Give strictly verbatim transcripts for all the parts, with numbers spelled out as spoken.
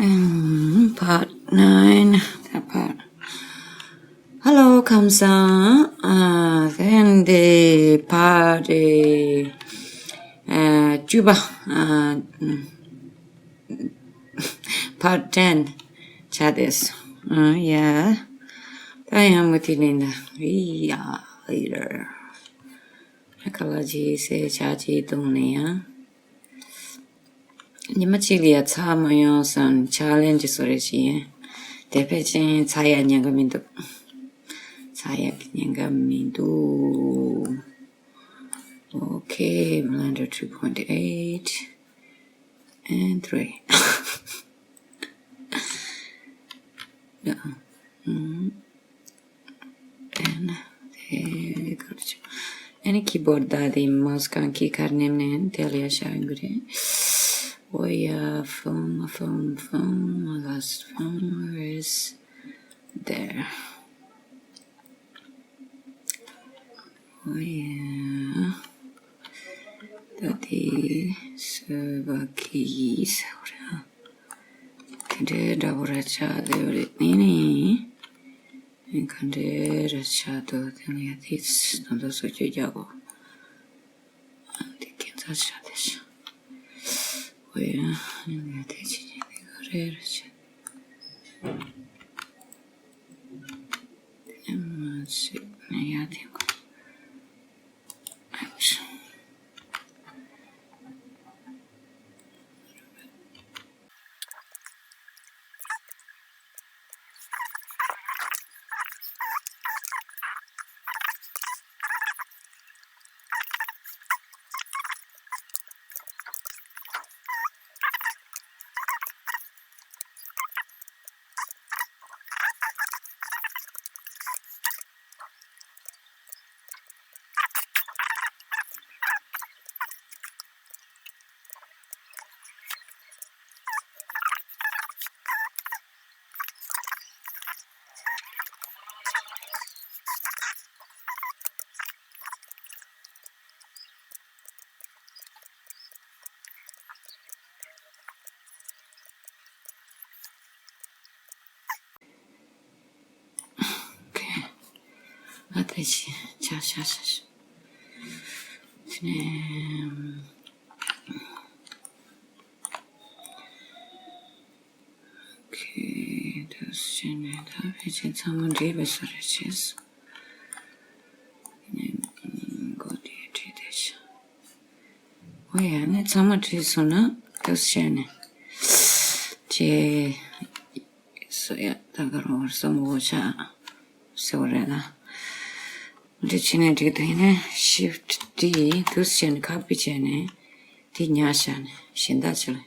Um, part nine. Part. Hello, ཁམས་བཟང་། ཨ། དེ་ཡང་འདི་part ཨ་བཅུ་པ། ཨ། part ten ཆགས་བསྡད་སོང་། ཨ། ཡ། ད་ཡང་མུ་མཐུད་ནས་ད་ཡ་ལེ་ཊར། ཁ་ལག་ཅིག་ཟས་ཆ་ཅིག་བཏུང་ནས་ཡང་། ཉི་མ་གཅིག་ལ་ཡ་ཚར་མ་ཡོང་བསམ་ཆ་ལེན་ཅིག་བཟོ་རེ་བྱེད་ཡིན། དེ་ཕལ་ཆེར་ཚར་ཡ་ཉེན་ཁ་མི་འདུག་ཚར་ཡ་གི་ཉེན་ཁ་མི་འདུག Okay, Blender two point eight and three. Yeah. Mm. And there you go. Any keyboard ད་དེ་མའུ་སི་གང་གི་ཁར་ནེམ་ནེམ་དེ་ལ་ཡ་ཤར་ཡོང་གི་རེད། Oh yeah, phone, phone, phone, my last phone, where is there? Oh yeah. ད་དེ་སོ་བ་གི་ས་ར། ག་འདྲའི་འདྲ་པོ་ར་ཆགས་བསྡད་ཡོད་རེད། ནི་ནི། ག་འདྲའི་ར་ཆགས་འདུག་དེ་ནི་ཡ་དེ་ད་དུང་བཟོ་བཅོས་རྒྱག་དགོས། ཨ། དེ་ཁྱད་མཚར་ཆགས་བསྡད་ཤག་འོ་ཡ། ཡ་དེ་ཕྱི་ཉིན་དེ་ག་རེ་ར་ཆགས། དེ་མ་ཟད་ནི་ཡ་དེ་གོ། ཨ་ཆུ། Okay. ཨ་ད་ཅི་ཆ་ཆ་ཆ་ཆ། དེ་ནས། Okay, དེ་བྱས་ནས་ད་ཕལ་ཆེར་ཚང་མ་འགྲིག་པའི་བཟོ་འདྲ་བྱས་སོང་། ནས་མགོ་དེ་བྲིས་བསྡད་ཤག་འོ་ཡ། ནས་ཚང་མ་བྲིས་སོང་ན་དེ་བྱས་ནས་ཅེས་སོ་ཡ། ད་ག་རང་བར་སོ་མོ་བོ་ཆགས་ཟེར་བ་རེད་ན། འདི་བྱས་ནས་འགྲིག་འདུག་ཡིན་ནའི་Shift D དེ་བྱས་ནས་ཁ་པི་བྱས་ནས་དེ་ཉར་བཞག་ནས་གཞན་དག་ཅིག་ལ།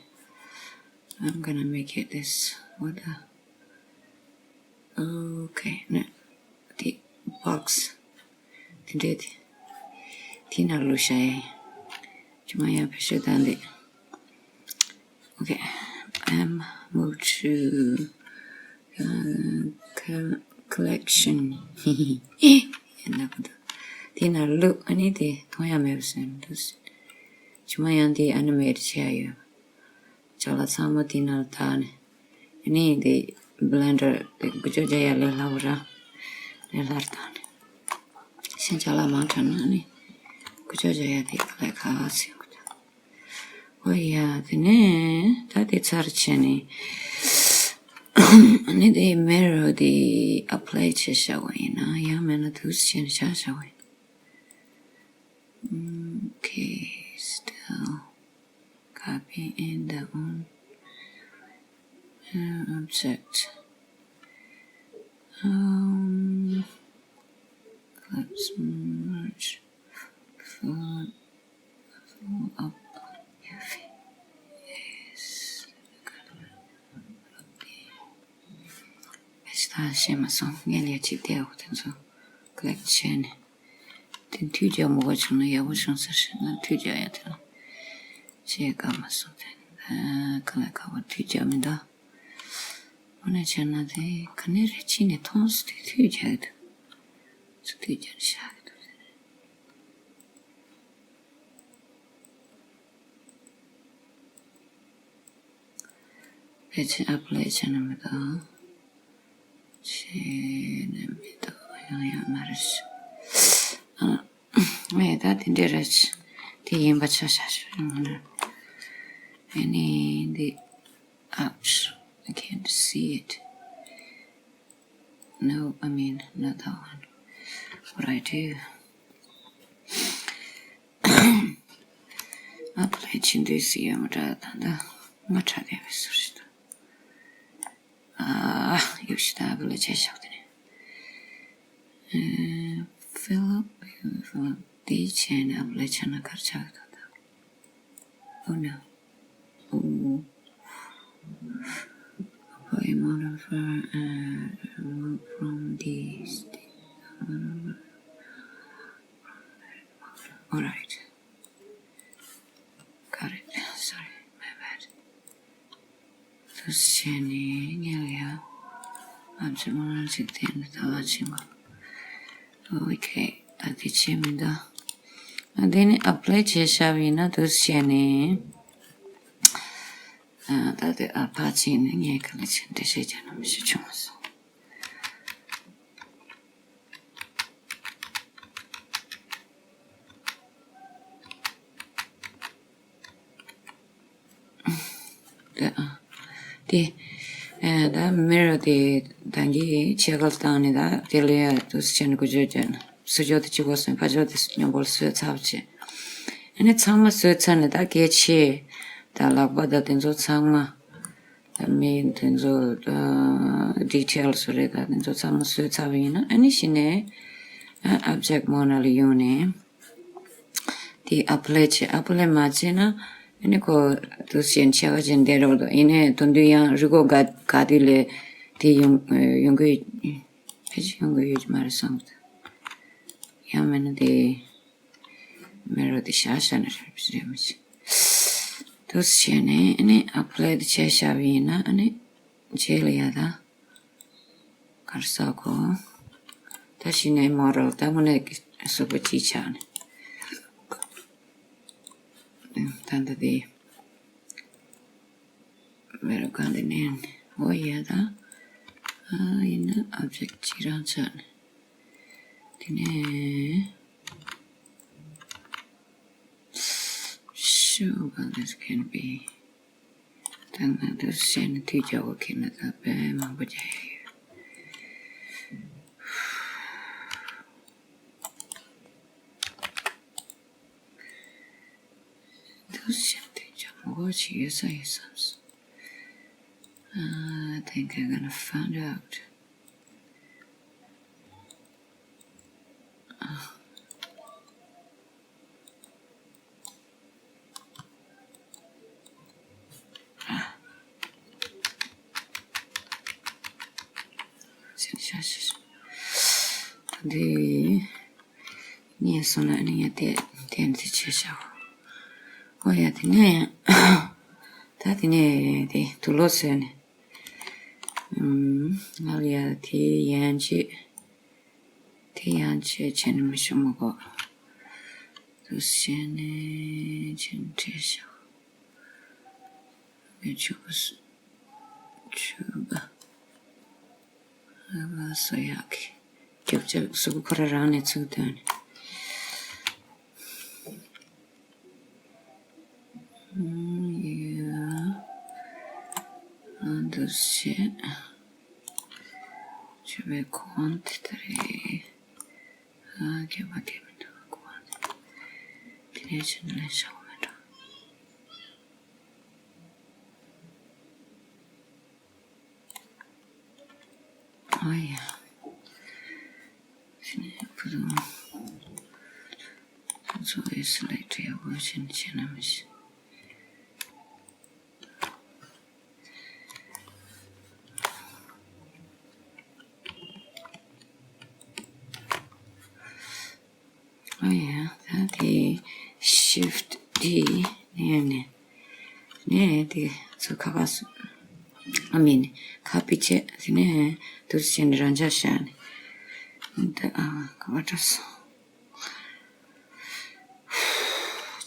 I'm gonna make it this. What the? Okay, ནས་དེ་box དེ་འདྲས་དེ་དེ་ནང་བླུགས་བཞག་ཡ་ཡིན། ཅི་མ་ཡ་བེད་སྤྱོད་བཏང་དེ། Okay, I'm move to uh, col- collection. ཡིན་ན་གོ་འདུག་དེ་ནང་བླུགས། ཨ་ནི་དེ་མཐོང་ཡ་མེད་པ་བཟོས་འདུག་ཅི་མ་ཡང་དེ་animate བྱས་ཡ་ཡོད། ཅ་ལག་ཚང་མ་དེ་ནང་ལ་བཏགས་ནས། ཨ་ནི་དེ་Blender དེ་འགུལ་སྐྱོད་རྒྱག་ཡ་ལས་སླ་པོ་ར། ལས་སླར་བཏང་ནས། གཞན་ཅ་ལག་མང་དྲགས་ན་ཨ་ནི་འགུལ་སྐྱོད་རྒྱག་ཡ་དེ་ལས་ཁག་ཟིན་གོ། འོ་ཡ། དེ་ནས་ད་དེ་ཚར་བྱས་ནས། ཨ་ནི་དེ་mirror དེ་apply བྱས་བཞག་པ་ཡིན་ན། ཡང་མིན་ན་དུས་བྱས་ནས་བཞག་བཞག་པ་ཡིན། Okay, still copy in the on uh, object. Um, let's merge full, full up your face. ཨེ་ད་ཤེས་མ་སོང་། ངས་ལས་ཅིག་བལྟས་འོ། དེ་ཚོ་click བྱས་ནས། དེ་མཐུད་རྒྱག་མོ་ག་བྱུང་ན་ཡག་པོ་བྱུང་ཟེར་ཞེ་ན། མཐུད་རྒྱག་ཡ་དེ་ལ་བྱེད་དཀའ་མ་སོང་། དེ་ཨ་ག་ལ་ག་བ་མཐུད་རྒྱག་མི་འདུག་འོ་ན་བྱས་ན་དེ་ག་ནས་རེ་ཕྱིན་ནས་མཐོང་སོང་། དེ་མཐུད་རྒྱག་གི་འདུག་ཚུར་མཐུད་རྒྱག་ནས་བཞག་གི་འདུག་དེ་ནས། ཨེ་ཆེ་ཨེབ་ལའི་བྱས་ན་མི་འདུག་བྱས་ན་མི་འདུག་ཡང་ཡང་མ་རེད། ཨ། ངས་ད་དེ་འདྲས་རེད། དེ་ཡིན་པ་ཆ་བཞག་ཞུ་ཡང་ན། Any the apps, I can't see it. No, I mean, not that one. What I do? ཨེབ་ལའི་བྱེད་འདོད་སྲིད་ཡོད་མ་འདྲ། ད་ལྟ་ང་ཁྲ་བསྡད་པའི་བཟོ་ཞིག་འདུག་ཨ། ཡོད་ཤི་ད་ཨེབ་ལའི་བྱས་བཞག་དེ་ནས། ཨ། fill up, fill up དེ་བྱས་ནས་ཨེབ་ལའི་བྱས་ན་ག་རེ་ཆགས་ཡོད་ད་ལྟ། Oh no. Oh. Apply model for, uh, remove from this. All right. Got it. Sorry, my bad. དུས་བྱས་ནས་ངས་ཡང་ཨ་ཅི་མ་ཅིག་དེ་ནི་ད་ལ་ཕྱིན་པ། Okay. ད་དེ་བྱས་མི་འདུག་ཨ། དེ་ནི་ཨེབ་ལའི་བྱས་བཞག་པ་ཡིན་ན་དུས་བྱས་ནས། ཨ། ད་དེ་ཨ་ཕ་ཕྱིན་ནས་ངས་ག་ལ་ཕྱིན་འགྲེལ་བཤད་བྱས་ན་མི་ཤེས་བྱུང་སོང་། དེ་ཨ། དེ། ཨ། ད་མེ་རོ་དེ་ད་གིན་ཕྱེད་ཀ་བཏང་ནས་ད་དེ་ལ་ཡ་དུས་བྱས་ནས་འགུལ་སྐྱོད་བྱས་ནས་ཕྱི་ཕྱོགས་དེ་གཅིག་པོ་སོང་། ཕར་ཕྱོགས་དེ་མཉམ་པོ་བཟོས་ཚར་བྱས། ཨ་ནི་ཚང་མ་བཟོས་ཚར་ནས་ད་སྐེ་ཕྱེ་ད་ལག་པ་ད་དེ་ཚོ་ཚང་མ། ད་མི་དེ་ཚོ་ད་ཌི་ཊེལ་སུ་རེད། ད་དེ་ཚོ་ཚང་མ་བཟོས་ཚར་བ་ཡིན་ན་ཨ་ནི་གཞི་ནས་ཨ་ཨོབ་ཇེག་མོ་ཌི་ལ་ཡོང་ནས། དེ་ཨེབ་ལའི་བྱེད། ཨེབ་ལའི་མ་བྱས་ན་ཨ་ནི་ཁོ་དུས་བྱས་ནས་ཕྱེད་ཀ་ཅིག་བསྡད་རོགས་འདུག་ཡིན་ནའི་དོན་དུ་ཡང་རི་མགོ་དགའ་དགའ་དུས་ལས་དེ་ཡོང་ཡོང་གི་ཕལ་ཆེར་ཡོང་གི་ཡོད་ཀྱི་མ་རེད་བསམ་གི་འདུག་ཡང་མིན་ན་དེ་མེ་རོ་དེ་བཞག་བཞག་ན་རེད་རེད་མི་ཤེས། དུས་བྱས་ནས་ཨ་ནི་ཨེབ་ལའི་དེ་བྱས་བཞག་པ་ཡིན་ན་ཨ་ནི་རྗེས་ལ་ཡ་ད། གར་ས་གོ། ད་གཞི་ནས་མོ་ཌེལ་ལྟ་བུ་ནས་གཟུགས་པོ་གཅིག་ཆགས་ནས། ད་ལྟ་དེ་མེ་རོ་གང་དེ་ནས་འོ་ཡ་ད། ཨ་ཡིན་ན་ཨོབ་ཇེག་གཅིག་རང་ཆགས་ནས། དེ་ནས་Sure, well, this can be. ད་ང་དུ་བཤད་ན་དུས་རྒྱག་གོ་ཁྱེད་ན་ད་དཔེ་མང་པོ་རྒྱག་ཡ་ཡོད། དུས་བཤད་དུས་རྒྱག་མགོ་ཅིག་ཡོད་ས་ཡོད་བསམ་སོང་། I think I'm gonna find out. འདི་ངས་སོང་ན་ནི་ངས་དེ་དེ་འདི་བྱས་བཞག་ཨོ་ཡ་དེ་ནས་ད་དེ་ནས་དེ་དུག་ལོག་བཟོས་ནས། ང་ལ་ཡ་དེ་ཡན་ཆད་དེ་ཡན་ཆད་བྱས་ནས་མི་ཤོང་མ་གོ་དུ་བྱས་ནས་བྱས་ནས་བྲེས་ཤག་ངས་ཆུ་བ་ཆུ་བ་ཨ་བ་སོ་ཡག་གི་རྒྱབ་ལྕགས་གཟུགས་པོ་ཁོ་ར་རང་ནས་ཚུགས་དོན། ཡ། ཨ་འདུ་བྱེད། ཆུ་བའི་གོང་དེ་ལྟ་རེད། ཨ་རྒྱབ་པ་དེ་མི་འདུག་གོང་དེ་ནས་ཕྱིན་ལས་བྱ་བ་མི་འགྲོ། ཨ་ཡ། ཕྱིན་ཕུ་དུང་། ཚོ་ཨེ་སི་ལེག་ཊི་ཡག་པོ་བྱས་ནས་བྱས་ན་མི་ཤེས། ཨ་ཡ། ད་དེ་ཤིཕ་ཊི་ཌི་ནས་ནས་ནས་དེ་ཚོ་ཁ་ཁ་སུ་ཨ་མིན་ཁ་པི་བྱས་དེ་ནས་དུར་བྱས་ནས་རང་འཇགས་བཞག་ནས་ད་ཨ་ག་བ་འགྲོ་སོང་།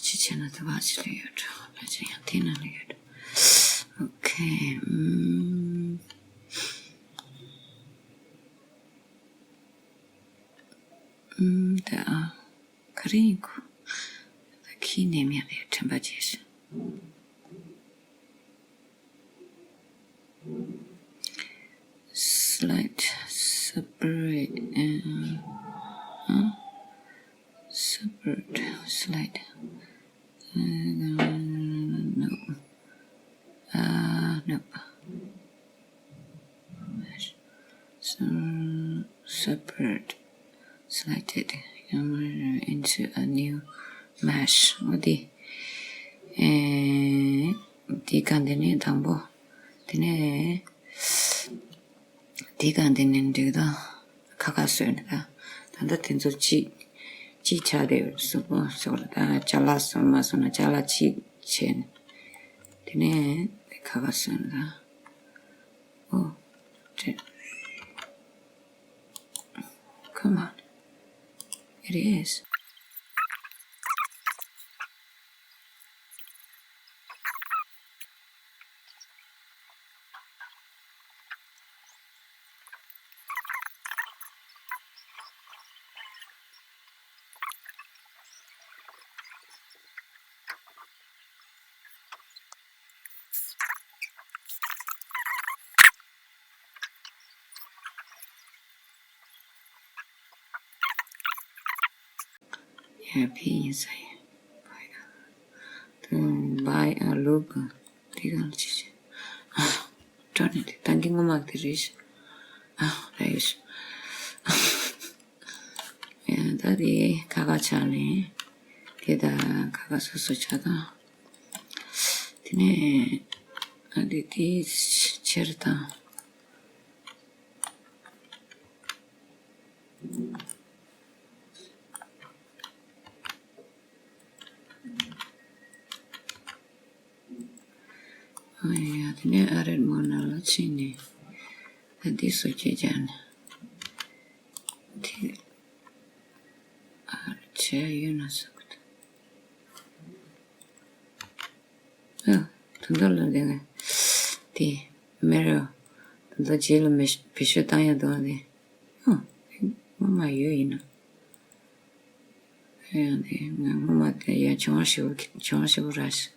ཅི་བྱས་ན་དེ་བ་ཅི་ལ་ཡོད་འགྲོ། ཕལ་ཆེར་ཡང་དེ་ན་ལ་ཡོད་འགྲོ། ཨོ་ཁེ། ཨེ། ཨུམ། ཨུམ། ད་ཨ། ག་རེ་ཡིན་གོ། ད་ཁྱི་ནས་མེད་པའི་དྲན་པ་བརྗེད་ཤག Slide separate. Uh, uh, separate slide. Uh, no. Uh, no. So, separate. Selected. Into a new mesh. འོ་དེ། ཨེ། དེ་ག་འདི་ནས་དང་པོ། དེ་ནས། དེ་ག་འདི་ནས་འགྲིག་དང་། ཁ་ཁ་བཟོས་ནས་ད། ད་ལྟ་དེ་ཚོ་གཅིག་གཅིག་ཆགས་བསྡད་ཡོད། གཟུགས་པོ་ཟེར་བ་ལ་ད་ཅ་ལག་བཟོ་མ་བཟོ་ན་ཅ་ལག་གཅིག་བྱས་ནས། དེ་ནས་ཁ་ཁ་བཟོས་ནས་ད། ཨོ། དྲན། Come on. It is. ཡ་ཕི་ཡིན་ས་ཡིན། Buy a look. དེ་གང་ཅི་ཅི། ཨ། སྤྲོ་ནས་དེ་ད་གིན་ངོ་མ་དེ་རེད་ཤག་ཨ། ར་ཡོད་ཤག་ཡ་ད་དེ་ཁ་ཁ་ཆགས་ནས། དེ་ད་ཁ་ཁ་སོ་སོ་ཆགས་དང་། དེ་ནས་ཨ་དེ་དེ་ཕྱིར་དང་། ཨ་ཡ། དེ་ནས་ཨ་རེད་མོ་ན་ལ་ཕྱིན་ནས། ཨ་འདི་སོ་སྐྱེ་བྱ་ནས། དེ་ཨ་རེད་བྱས་ཡོད་ན་ཟེར་གི་འདུག་ཨ། དོན་དག་ལ་འདི་ནས་དེ་མེ་རོ། དོན་དག་རྗེས་ལ་མེ་བེད་སྤྱོད་བཏང་ཡ་འདུག་ཨ་དེ། ཨ། ངོ་མ་ཡོད་ཡིན་ན། ཡང་དེ་ང་ངོ་མ་དེ་ཡ་བྱུང་བ་ཞིག་བྱུང་བ་ཞིག་ར་ཞིག་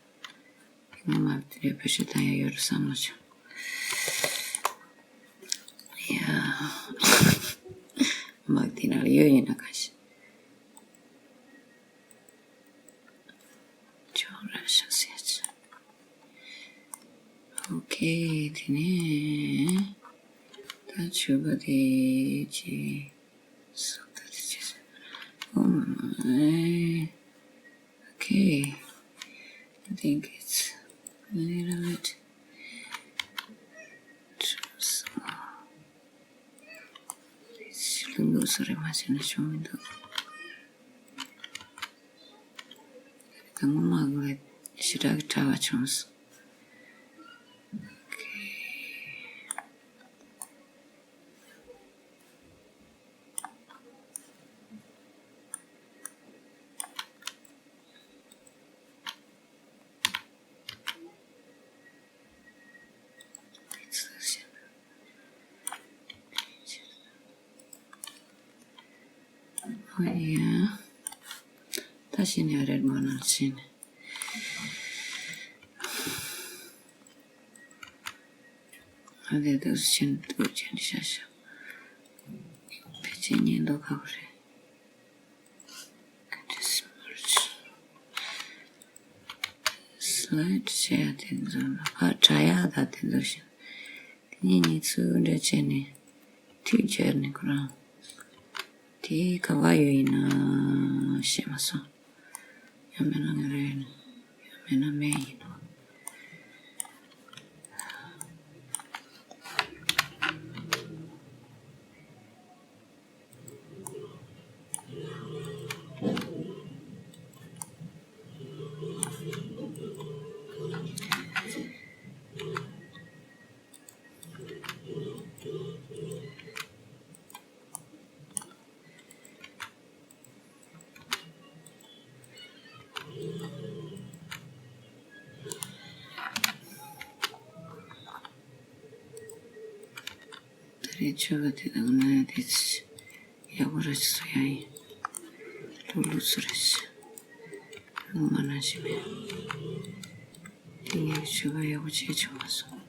ངོ་མ་དེ་བེད་སྤྱོད་བཏང་ཡ་ཡོད་རུ་བསམ་མ་བྱུང་། ཡ། ངོ་མ་དེ་ན་ཡོད་ཡིན་ན་ག་ཞིག་ཅོག་ར་ཤ་ཟེར་ཅི། ཨོ་ཁེ། དེ་ནས་ད་ཕྱུ་པ་དེ་ཅི་སོགས་ད་དེ་ཅི་ཟེར། ཨོ་མ་མ། Okay. I think it's a little bit too small. ལྷུག་ལྷུག་སོ་རེ་མ་བྱས་ན་བྱུང་མི་འདུག་ད་ངོ་མ་གོ་ཞེ་དྲག་གི་གྲྭ་བ་བྱུང་སོང་། Okay. ཨོ་ཡ། ད་ཤི་ནས་རེད་མོ་ན་ཤི་ནས། ཨ་དེ་དུ་ཤིན་ཏུ་ཅན་ཤ་ཤ། ཕལ་ཆེར་ཉེན་རྟོག་ཁག་པོ་རེད། Just merge. Slide བྱས་དེ་ཚོ་ལ་ཕར་དྲ་ཡག་དང་དེ་ཚོ་བཞིན། དེ་གཉིས་གཉིས་ཚུར་འདྲ་བྱས་ནས་མཐུད་སྦྱར་ནས་ཁོ་རང་དེ་ག་བ་ཡོད་ཡིན་ན་ཤེས་མ་སོང་། ཡང་མིན་ན་ང་རང་ཡིན་ནོ། ཡང་མིན་ན་མེ་ཡིན་ནོ། དེ་ཆོས་པ་དེ་དག་ནི་དེ་ཡག་པོ་ར་ཅིག་བཟོ་ཡ་ཡིན། ལྷུག་ལྷུག་ཚོ་ར་ཅིག་ལྷུག་མ་ན་ཞིག་མེད། དེ་ངས་ཆོས་པ་ཡག་པོ་བྱས་ཆོག་མ་སོང་།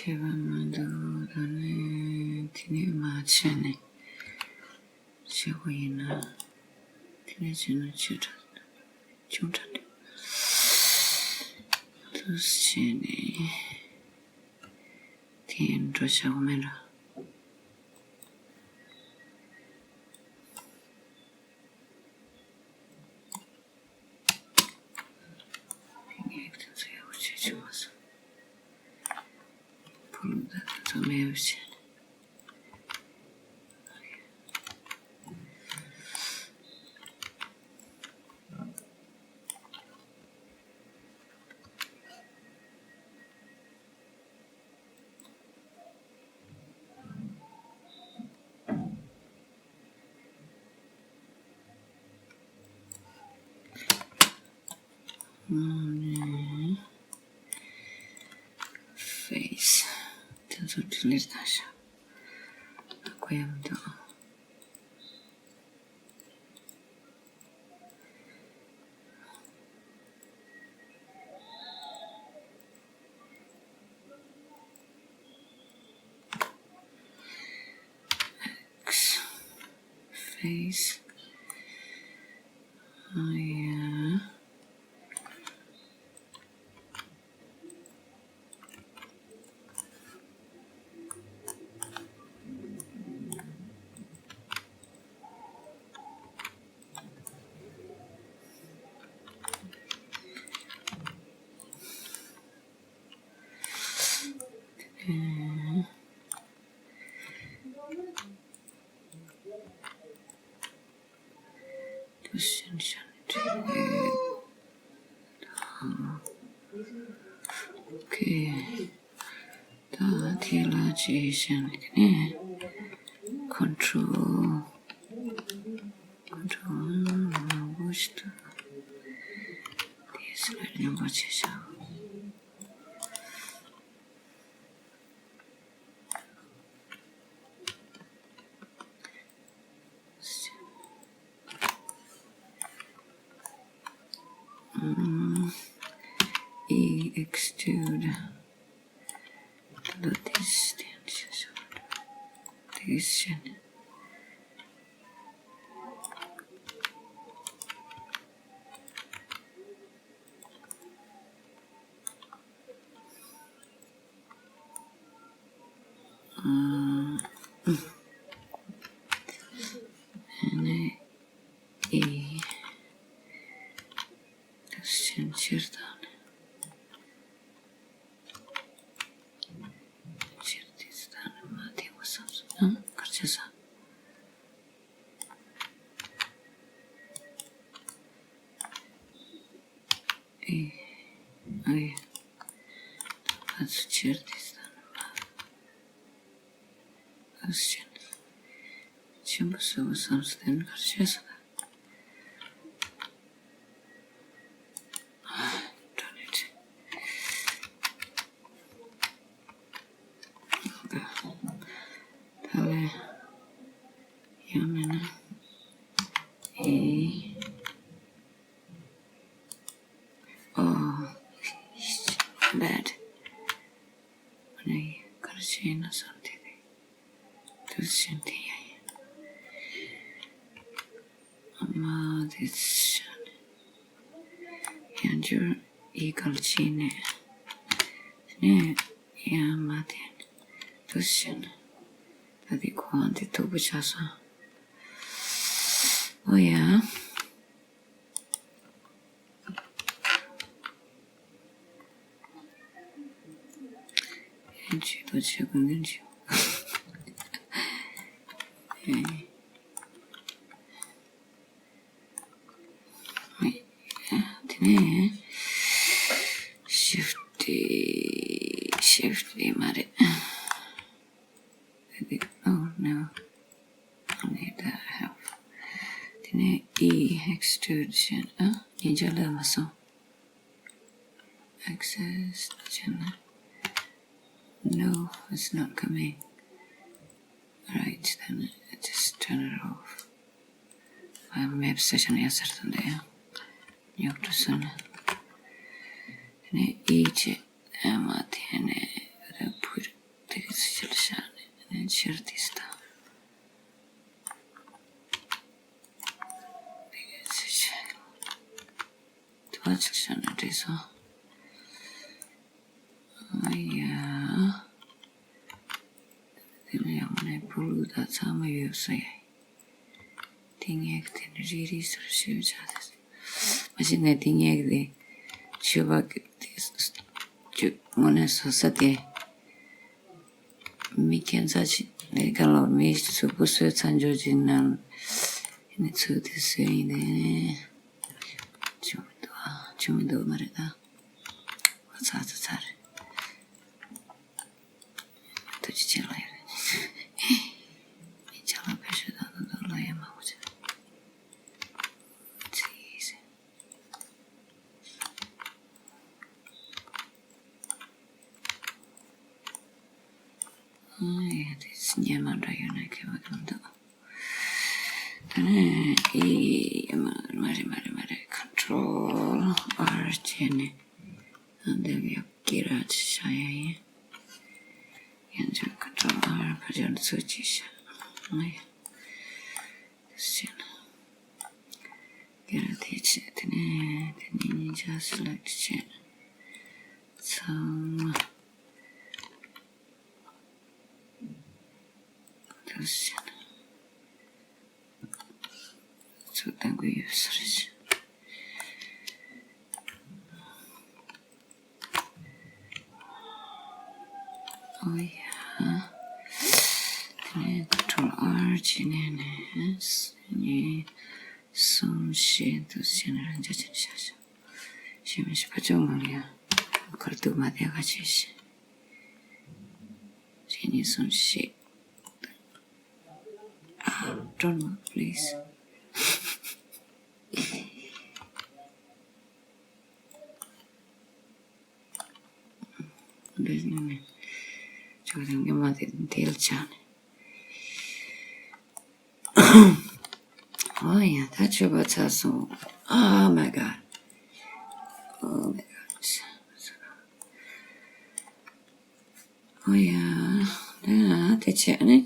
ཁྱད་པར་མི་འདུག་ད་ནི་དེ་ནས་མ་བྱས་ནས་བྱེད་དགོས་ཡིན་ན། དེ་ནས་བྱས་ན་ཆུ་དྲག་ཆུ་དྲག་འདུག་བྱས་ནས་དེ་འགྲོ་བྱ་དགོས་མེད་འགྲོ། Face དེ་ཚོ་delete བཏང་ཤག་ད་དགོས་ཡ་མི་འདུག Face. Oh, yeah. Okay. ད་དེ་ལ་ཅི་བྱས་ནས་དེ་ནས་control control མང་པོ་ཞིག་འདུག་དེ་select མང་པོ་བྱས་ཤག extrude. ད་ལྟ་དེ་ཤི་དེ་ཤི་ཤི་དེ་ཤི་ནས། ཨ་ནི་ཨེ། དེ་ཤན་ཕྱིར་བཏང་ནས། ཕྱིར་དེ་ཚོ་བཏང་ནས་མ་དེ་བ་བསམ་སོང་། ཨང་གར་ཆ་ས། ཨེ། ཨེ། ད་ཚོ་ཕྱིར་དེ་ཚོ་བཏང་ནས་མ། ཨ་ཤེས། ཆེན་པོ་བཟོ་བ་བསམ་སོང་། དེ་ནི་གར་ཤེས་སོང་། ད་ནི་ད་ལས་ཡང་མིན་ན་ཨེ། ཨོ། bad། ཨ་ནི་གར་ཤེས་ན་བསམ་དེ་རེད། དུ་ཤན་དེ་ཡ་ཡིན། ཨ་མ་དེ་ཤན། ཡང་འཇུར་ཨི་གལ་ཆེ་ནས། ནས་ཡང་མ་དེ་དུ་ཤན། ད་དེ་ཁོང་དེ་ཐུག་པ་ཆགས་སོང་། ཨོ་ཡ། ཡིན་ཆེད་དུ་བྱེད་དགོས་ནི་འདྲ། ཨེ། དེ་ནས་shift shift མ་རེད། Oh no. I need the help. དེ་ནས་E extrusion. ཨ། ཡིན་ཆ་ལ་མ་སོང་། Access channel. No, it's not coming. Right, then just turn it off. ཨ། map session ཡ་སར་དང་དེ་ཡང་ཉོག་ཏུ་སོང་ནས། དེ་ནས་E བྱས། ཨ་མ་དེ་ནས་ར་ཕུར། དེ་གི་ཕྱིར་བཞག་ནས་ཕྱིར་དེ་སྟ། དེ་གི་ཕྱིར་བཞག་དེ་བ་ཕྱིར་བཞག་ནས་བྲིས་སོང་། ཨ་ཡ། དེ་ནས་ཡང་ནས་ཕུ་ལུ་ད་ཚང་མ་ཡོད་སོ་ཡ། དེ་ངས་དེ་ནས་རི་རི་སོར་ཤེས་བྱ་དེ། མ་གཞི་ནས་དེ་ངས་དེ་ཆོས་པ་གི་དེ་ཆོས་དངོས་གནས་བཟོ་ས་དེ། མི་ཁྱད་མཚར་ཅིག་ལས་ཀ་ལ་མི་གཟུགས་པོ་བཟོས་ཚར་འཇོག་ཅིག་ན། ནི་ཚུལ་དེ་བཟོས་ཡིན་ནས། ཆུ་མི་འདུག་ཨ། ཆུ་མི་འདུག་མ་རེད་ད། ཨ་ཚ་ཚ་ཚ་རེད། ཐུགས་རྗེ་ཆེ་ལ་ཡ་རེད། མི་ཆ་ལ་ཕེབས་ཤོག་ད་ད་ད་ལ་ཡ་མ་གོ་ཆ། ཚིག་ཟེར། ཨ་ཡ་དེ་སྙན་མ་འདྲ་ཡོད་ན་ཁྱད་པར་གང་འདུག་ད་ནི་ཨི་མ་མ་རེད་མ་རེད་མ་རེད། Control R བྱས་ནས་ཨ་འདི་ལ་ཡག་གི་ར་ཆ་ཡ་ཡིན། ཡང་ཅིག་Control R ཕར་ཕྱོགས་ཚུར་ཅིག་བྱ། ཨ་ཡ་དེ་བྱས་ན། ཡར་དེ་བྱས། དེ་ནས་དེ་ནས་གཉིས་ཆ་select བྱས། ཚང་མ་དེ་བྱས། ཚུར་བཏང་དགོས་ཡོད་ས་རེད། ཨོ་ཡ། དེ་ནས་Control R བྱས་ནས་ནས་གཉིས་གསུམ་བཞི་དུ་བྱས་ནས་རང་འཇགས་བྱས་ནས་བཞག་བཞག་བཞི་མི་བཞི་བ་ཅུང་མང་ཡ། ཁར་དུ་མ་བསྡད་ག་བྱས་བཞག་བཞི་གཉིས་གསུམ་བཞི། ཨ། Don't move, please. འདི་ནི་ཅོག་ཙེ་ངེས་མ་དེ་དེལ་ཆ་ནས། ཨོ་ཡ། ད་ཆོས་པ་ཚར་སོང་། Oh my God. Oh my God. ཨོ་ཡ། ད་དེ་བྱས་ནས་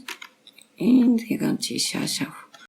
ཨིན་དེ་གམ་ཅིག་བཞག་བཞག